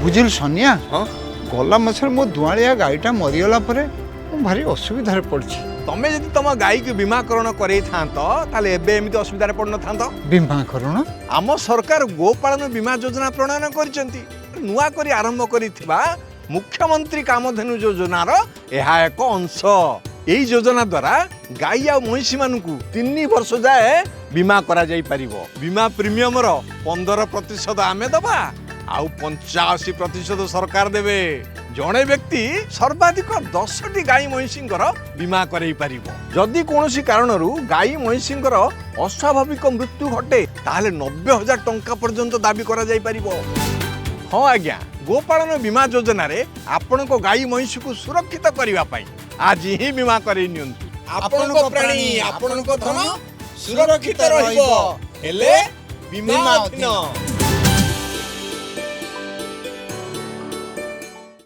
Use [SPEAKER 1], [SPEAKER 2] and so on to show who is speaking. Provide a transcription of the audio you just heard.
[SPEAKER 1] ବୁଝିଲୁ ସନିଆ,
[SPEAKER 2] ହଁ।
[SPEAKER 1] ଗଲା ମାସରେ ମୋ ଦୁଆଳିଆ ଗାଈଟା ମରିଗଲା ପରେ ମୁଁ ଭାରି ଅସୁବିଧାରେ ପଡ଼ିଛି।
[SPEAKER 2] ତମେ ଯଦି ତମ ଗାଈକୁ ବୀମାକରଣ କରେଇଥାନ୍ତ, ତାହେଲେ ଏବେ ଏମିତି ଅସୁବିଧାରେ ପଡ଼ିନଥାନ୍ତ।
[SPEAKER 1] ବୀମାକରଣ?
[SPEAKER 2] ଆମ ସରକାର ଗୋପାଳନ ବୀମା ଯୋଜନା ପ୍ରଣୟନ କରିଛନ୍ତି। ନୂଆ କରି ଆରମ୍ଭ କରିଥିବା ମୁଖ୍ୟମନ୍ତ୍ରୀ କାମଧେନୁ ଯୋଜନାର ଏହା ଏକ ଅଂଶ। ଏଇ ଯୋଜନା ଦ୍ୱାରା ଗାଈ ଆଉ ମଇଁଷିମାନଙ୍କୁ 3 ବର୍ଷ ଯାଏ ବୀମା କରାଯାଇପାରିବ। ବୀମା ପ୍ରିମିୟମର 15% ଆମେ ଦବା ଆଉ 85% ସରକାର ଦେବେ। ଜଣେ ବ୍ୟକ୍ତି ସର୍ବାଧିକ 10ଟି ଗାଈ ମଇଁଷିଙ୍କର ବୀମା କରେଇ ପାରିବ। ଯଦି କୌଣସି କାରଣରୁ ଗାଈ ମଇଁଷିଙ୍କର ଅସ୍ୱାଭାବିକ ମୃତ୍ୟୁ ଘଟେ, ତାହେଲେ 90,000 ଟଙ୍କା ପର୍ଯ୍ୟନ୍ତ ଦାବି କରାଯାଇପାରିବ। ହଁ ଆଜ୍ଞା, ଗୋପାଳନ ବୀମା ଯୋଜନାରେ ଆପଣଙ୍କ ଗାଈ ମଇଁଷିକୁ ସୁରକ୍ଷିତ କରିବା ପାଇଁ ଆଜି ହିଁ ବୀମା କରେଇ ନିଅନ୍ତୁ। ଆପଣଙ୍କ ପ୍ରାଣୀ, ଆପଣଙ୍କ ଧନ ସୁରକ୍ଷିତ ରହିବ, ହେଲେ ବୀମା ଅଧୀନ।